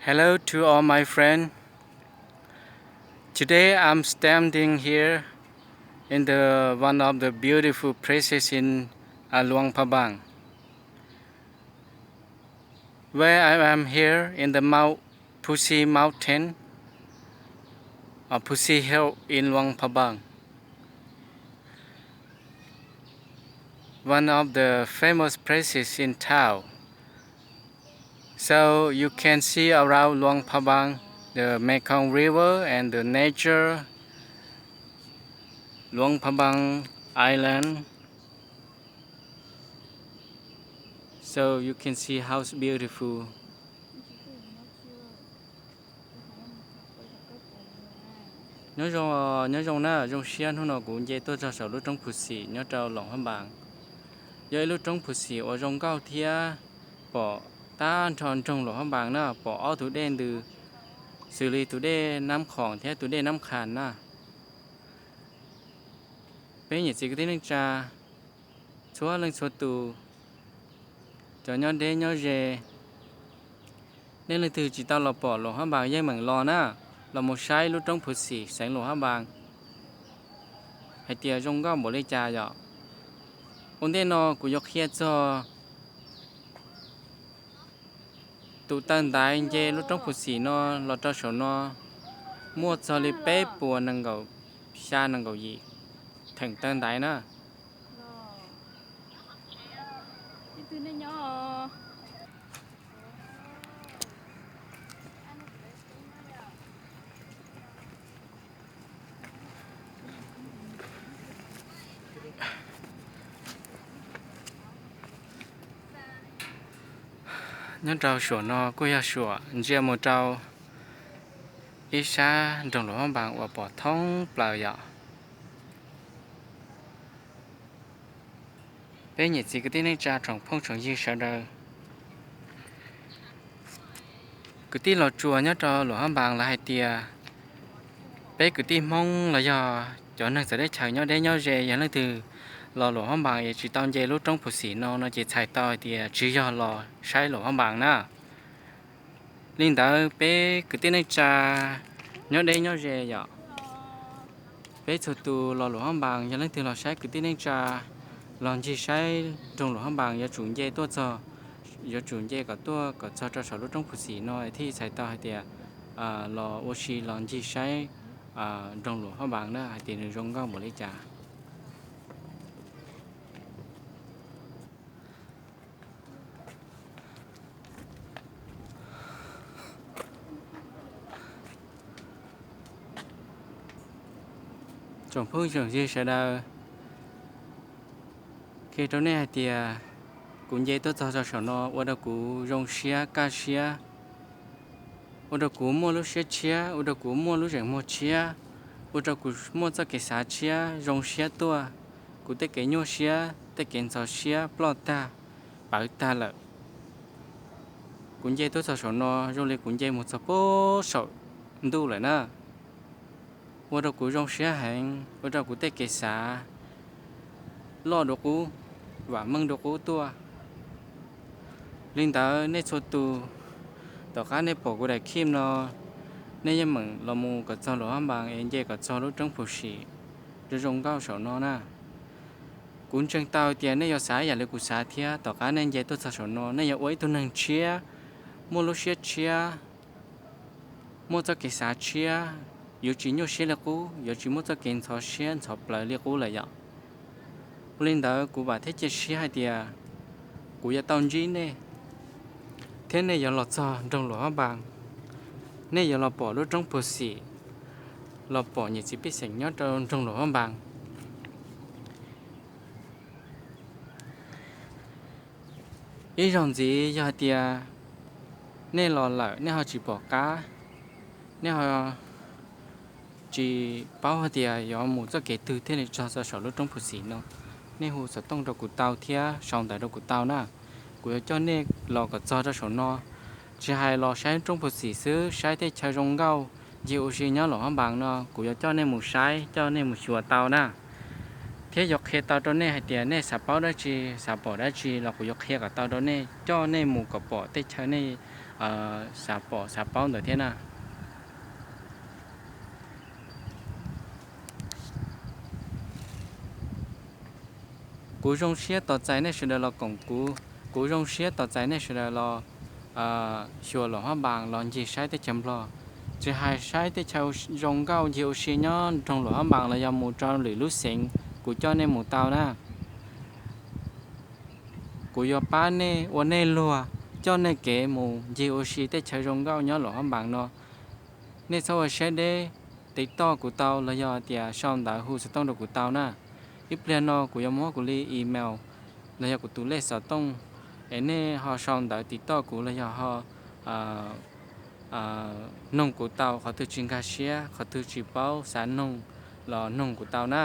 Hello to all my friends. Today I'm standing here in the one of the beautiful places in uh, Luang Prabang. Where I am here in the Mount Pusi Mountain or Pusi Hill in Luang Prabang, one of the famous places in town. So you can see around Luang Prabang the Mekong River and the nature, Luang Prabang Island. So you can see how it's beautiful. Nyob zoo, nyob zoo na, zoo siab hnub no kuv nce tuaj txog saum lub roob Phu Xim nyob rau Luam Hab Npaas. Yog ib lub roob Phu Xim uas zoo nkauj thiab pom tag nrho nroog Luam Hab Npaas na, pom ob tug dej ntws xws li tus dej Nab Khoom thiab tus dej Nab Khas na. Peb niam txiv kwv tij neej tsa txhua leej txhua tus, cov nyob deb nyob ze, nej leej twg tsis tau los pom Luam Hab Npaas yeej meem los na, los mus saib lub roob Phu Xim xeev Luam Hab Npaas hais tias zoo nkauj npaum li cas yom. Ua ntej no kuv yuav qhia txog tus taw ntaiv nce lub roob Phu Xim no los rau saum no muaj txog li peb puas nees nkaum xya nees nkaum yim theem taw ntaiv na. Nyob rau suam no kuj yog suam ntsia mus rau ib sab nroog Luam Hab Npaas uas pom thoob plaws yom. Peb niam txiv kwv tij neej tsa tsoom phooj tsoom ywg sawv daws, kwv tij los tsuas nyob rau Luam Hab Npaas lawv hais tias peb kwv tij Hmoob los yog cov neeg txawv teb chaws nyob deb nyob ze, yog leej twg los Luam Hab Npaas es tsis tau nce lub roob Phu Xim no no ces txhais tau hais tias tsis yog los saib Luam Hab Npaas na. Li ntawd peb kwv tij neej tsa nyob deb nyob ze yom, peb txhua tus los Luam Hab Npaas, yog leej twg los saib kwv tij neej tsa, los ncig saib nroog Luam Hab Npaas yuav tsum nce tuaj txog, yuav tsum nce kom tuaj kom txog rau saum lub roob Phu Xim no thiaj txhais tau hais tias los ua si los ncig saib nroog Luam Hab Npaas na hais tias nws zoo nkauj npaum li cas. Tsoom phooj tsoom ywg sawv daws, qhia rau nej hais tias kuv nce tuaj txog rau saum no ua rau kuv zoo siab kaj siab, ua rau kuv muaj lub siab tshiab, ua rau kuv muaj lub zeem muag tshiab, ua rau kuv muaj txoj kev xav tshiab zoo siab tuaj. Kuv tej kev nyuaj siab tej kev ntxhov siab ploj tag, pawv tag lawm. Kuv nce tuaj txog saum no zoo li kuv nce mus txog puag saum ntuj lawm na. Ua rau kuv zoo siab heev, ua rau kuv tej kev xav loj dua qub, vam meej dua qub tuaj. Li ntawd nej txhua tus, tom qab nej pom kuv daim clip no, nej yeej meem los mus kom txog Luam Hab Npaas es nce kom txog lub roob Phu Xim zoo zoo nkauj saum no na. Kuv ntseeg tau tias nej yuav xav ib yam li kuv xav thiab, tom qab nej nce tuaj txog saum no nej yuav ua ib tug neeg tshiab, muaj lub siab tshiab, muaj txoj kev xav tshiab, yuav tsis nyuaj siab li qub, yuav tsis muaj txoj kev ntxhov siab ntxhov plawv li qub lawm yom. Ua li ntawd kuv vam thiab cia siab hais tias kuv yuav tau ntsib nej, thiab nej yuav los txog nroog Luam Hab Npaas, nej yuav los pom lub roob Phu Xim, los pom niam txiv pej xeem nyob rau nroog Luam Hab Npaas. Ib zaug ntxiv yog hais tias nej los lawm nej ho tsis pom qab, nej ho tsis paub hais tias yuav mus txoj kev twg thiaj li txog txog saum lub roob Phu Xim no, nej hu xov tooj rau kuv tau thiab sau ntawv rau kuv tau na. Kuv yuav coj nej los kom txog rau saum no, tsis hais los saib roob Phu Xim xwb, saib tej chaw zoo nkauj ncig ua si nyob Luam Hab Npaas no kuv yuav coj nej mus saib, coj nej mus xyuas tau na. Thiab yuav qhia tau rau nej hais tias nej xav paub dab tsi, xav pom dab tsi los kuv yuav qhia kom tau rau nej, coj nej mus kom pom tej chaw nej xav pom xav paub ntawd thiab na. Kuv zoo siab tos txais nej sawv daws los koom kuv, kuv zoo siab tos txais nej sawv daws los xyuas Luam Phab Npas los ncig saib teb chaws Nplog. Tsis hais saib teb chaws zoo nkauj ncig ua si nyob nroog Luam Phab Npas los yog mus rau lwm lub xeev, kuv coj nej mus tau na. Kuv yuav pab nej ua nej luag, coj nej kev mus ncig ua si teb chaws zoo nkauj nyob Luam Phab Npas no. Nej txhob ua siab deb, tiv toj kuv tau los yog tias sau ntawv hu xov tooj rau kuv tau na. Ib pliag no kuv yuav muab kuv li email los yog kuv tus lej xov tooj, es nej ho sau ntawv tiv toj kuv los yog ho noog kuv tau, qhov twg tsis nkag siab, qhov twg tsis paub xav noog los noog kuv tau na.